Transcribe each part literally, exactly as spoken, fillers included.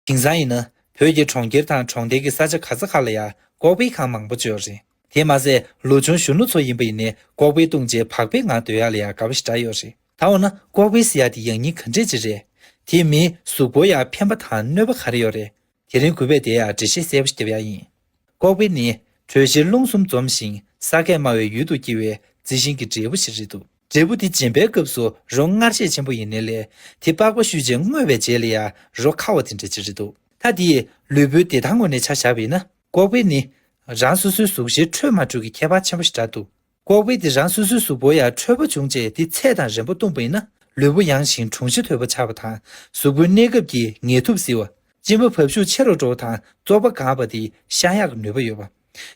དེང་སང་ཡིན་ན་བོད་ཀྱི་གྲོང་ཁྱེར་དང་གྲོང་རྡལ་གྱི་ས་ཆ་ག་ས་ག་ལ་ཡང་ཀོག་པའི་ཁང་མང་པོ་ཅིག་ཡོད་རེད། དེ་མ་ཟད་ལོ་ཆུང་གཞོན་ནུ་ཚོ་ཡིན་པ་ཡིན་ནའི་ཀོག་པའི་བཏུང་བྱས་བག་ཕེབས་ངང་སྡོད་ཡག་ལ་ཡང་དགའ་པོ་ཞེ་དྲག་ཡོད་རེད། ད་འོ་ན་ཀོག་པའི་ཟེར་ཡག་དེ་ཡག་ཉེས་ག་འདྲས་ཅིག་རེད། དེས་མིའི་གཟུགས་པོར་ཡང་ཕན་པ་དང་གནོད་པ་ག་རེ་ཡོད་རེད། དེ་རིང་གུས་པས་དེའི་ཡང་འགྲེལ་བཤད་གསལ་པོ་ཞིག་རྒྱབ་ཡག་ཡིན། ཀོག་པའི་ནི་དྲོད་གཤེར་རླུང་གསུམ་འཛོམས་ཤིང་ས་ཁད་དམའ་བའི་ཡུལ་དུ་སྐྱེ་བའི་རྩི་ཤིང་གི་འབྲས་བུ་ཞིག་རེད་འདུག། འབྲས་བུ་དེ་འབྱིན་པའི་སྐབས་སུ་རོ་མངར་ཤས་ཆེན་པོ་ཡིན་ནའི་ལས་དེ་པགས་པ་བཤུས་རྗེས་བརྔོས་པའི་རྗེས་ལ་ཡང་རོ་ཁ་བ་དེ་འདྲ་ཅིག་རེད་འདུག། ད་དེ་ཡིས་ལུས་པོའི་བདེ་ཐང་ངོས་ནས་ཆ་བཞག་པ་ཡིན་ན་ཀོག་པའི་ནི་རང་སོ་སོའི་གཟུགས་གཞིར་དྲོད་མ་འཕྲོད་ཀྱི་ཁྱད་པར་ཆེན་པོ་ཞིག་འདྲ་འདུག། ཀོག་པའི་དེ་རང་སོ་སོའི་གཟུགས་པོར་ཡང་དྲོད་པ་བྱུང་རྗེས་དེ་ཚད་དང་རན་པོ་བཏུངས་པ་ཡིན་ན་ལུས་པོ་ཡང་ཞིང་གྲུང་ཤ་དོད་པོ་ཆགས་པ་དང་གཟུགས་པོའི་གནས་སྐབས་ཀྱི་ངལ་དུབ་སེལ་བ། གཅིན་པ་བབས་ཤུགས་ཆེ་རུ་འགྲོ་བ་དང་བཙོག་པ་འགག་པ་དེ་བཤང་ཡག་གི་ནུས་པ་ཡོད་པ།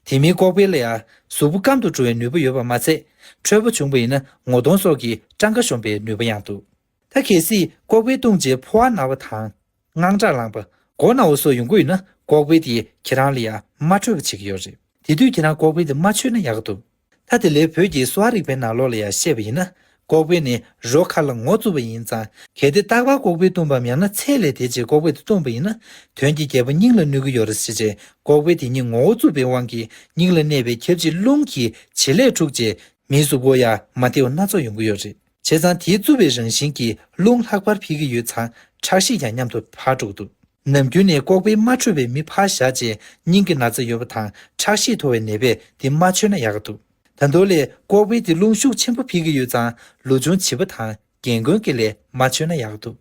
དེ་མིན་ཀོག་པའི་ལ་ཡང་གཟུགས་པོ་སྐམ་དུ་འགྲོ་བའི་ནུས་པ་ཡོད་པ་མ་ཚད་དྲོད་པ་བྱུང་པ་ཡིན་ན་ངོ་གདོང་སོགས་ཀྱི་སྐྲངས་ཀ་གཞོམ་པའི་ནུས་པ་ཡང་འདུག། ད་གལ་སྲིད་ཀོག་པའི་བཏུང་རྗེས་ཕོ་བ་ན་བ་དང་། དངངས་སྐྲག་ལངས་པ། མགོ་ན་བ་སོགས་ཡོང་གི་ཡོད་ན་ཀོག་པའི་དེ་ཁྱེད་རང་ལ་ཡང་མ་འཕྲོད་པ་བྱེད་ཀྱི་ཡོད་རེད། དེ་དུས་ཁྱེད་རང་ཀོག་པའི་དེ་མ་མཆོད་ན་ཡག་གི་འདུག། ད་དེ་ལས་བོད་ཀྱི་གསོ་བ་རིག་པའི་ནང་ལོགས་ལ་ཡང་བཤད་པ་ཡིན་ན་ཀོག་པའི་ནི་རོ་ཁ་ལ་ངོ་བཙུགས་པ་ཡིན་ཙང་གལ་ཏེ་རྟག་པར་ཀོག་པའི་བཏུང་བའམ་ཡང་ན་ཚད་ལས་འདས་རྗེས་ཀོག་པའི་དེ་བཏུང་པ་ཡིན་ན་དོན་གྱི་རྒྱལ་པོ་སྙིང་ལ་གནོད་ཀྱི་ཡོད་རེད་ཟེར་རྗེས་ཀོག་པའི་དེ་ཉིད་ངོ་བོ་བཙུགས་པའི་དབང་གིས་སྙིང་ལ་གནས་པའི་ཁྱབ་བྱེད་རླུང་གི་བྱེད་ལས་འཁྲུགས་རྗེས་མིའི་གཟུགས་པོར་ཡང་མ་བདེ་བ་སྣ་ཚོགས་ཡོང་གི་ཡོད་རེད། བྱས་ཙང་དེའི་རྩུབ་པའི་རང་བཞིན་གྱིས་རླུང་ལྷག་པར་འཕེལ་གྱི་ཡོད་ཙང་ཁྲག་ཤེད་ཀྱང་མཉམ་དུ་འཕར་འགྲོ་གི་འདུག། ནམ་རྒྱུན་ནས་ཀོག་པའི་མ་འཕྲོད་པའི་མི་ཕར་བཞག་རྗེས་སྙིང་གི་ན་ཚ་ཡོད་པ་དང་ཁྲག་ཤེད་མཐོ་བའི་ནད་པས་དེ་མ་མཆོད་ན་ཡག་གི་འདུག། ད་མདོ་ལས་ཀོག་པའི་དེ་རླུང་ཤུགས་ཆེན་པོ་འཕེལ་གྱི་ཡོད་ཙང་ལོ་ཆུང་བྱིས་པ་དང་རྒན་རྒོན་གྱི་ལས་མ་མཆོད་ན་ཡག་གི་འདུག།